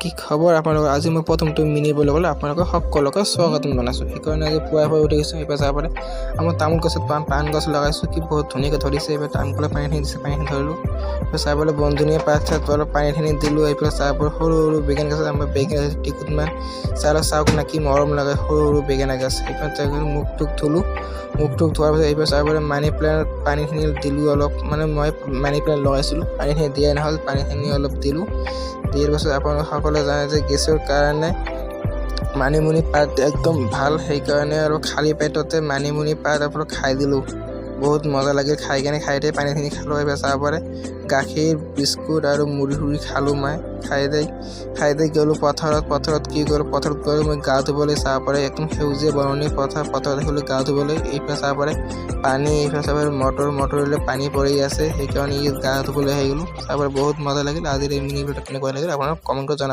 কি খবৰ আপোনালোকৰ? আজি মই প্ৰথমটো মিনি ব্লগলৈ আপোনালোকক সকলোকে স্বাগতম জনাইছোঁ। সেইকাৰণে আজি পুৱাই পুৱাই উঠি গৈছোঁ। এইবাৰ যাব পাৰে, আমাৰ তামোল গছত পাণ গছ লগাইছোঁ। কি বহুত ধুনীয়াকৈ ধৰিছে। এইবাৰ তামোলৰ পানীখিনি দিছে, পানীখিনি ধৰিলোঁ। চাবলৈ বনধনীয়া পাত চাত অলপ পানীখিনি দিলোঁ। এইফালে চাহবোৰ সৰু সৰু বেঙেনা গছত আমাৰ বেঙেনা টিকুটমান চাই চাওক না, কি মৰম লাগে সৰু সৰু বেঙেনা গছ। সেইকাৰণে মুখ টুক ধুলোঁ। মুখ টুক ধোৱাৰ পিছত এইবাৰ চাবলৈ মানি প্লেণ্টত পানীখিনি দিলোঁ অলপ। মানে মই মানি প্লেণ্ট লগাইছিলোঁ, পানীখিনি দিয়াই নহ'ল, পানীখিনি অলপ দিলোঁ। দিয়াৰ পাছত আপোনালোক সকলোৱে জানে যে গেছৰ কাৰণে মানিমুনি পাত একদম ভাল। সেইকাৰণে আৰু খালী পেটতে মানিমুনি পাত আপোনাক খাই দিলোঁ। বহুত মজা লাগিল খাই কেনে। খাই দিয়ে পানীখিনি খালোঁ। এইবাৰ চাব পাৰে, গাখীৰ, বিস্কুট আৰু মুড়ি সুড়ি খালোঁ মই। খাই দাই গ'লোঁ পথাৰত। পথাৰত কি গ'লোঁ? পথাৰত গ'লোঁ মই গা ধুবলৈ। চাব পাৰে, একদম সেউজীয়া বননি পথাৰ। পথাৰত গ'লোঁ গা ধুবলৈ। এইফালে চাব পাৰে পানী, এইফালে চাব পাৰে মটৰ। মটৰলৈ পানী পৰি আছে, সেইকাৰণে গা ধুবলৈ আহি গ'লোঁ। চাব পাৰে, বহুত মজা লাগিল। আজিৰ এই মিনি ভিডিঅ'টো কেনেকুৱা লাগিল আপোনালোক কমেণ্টত জনাব।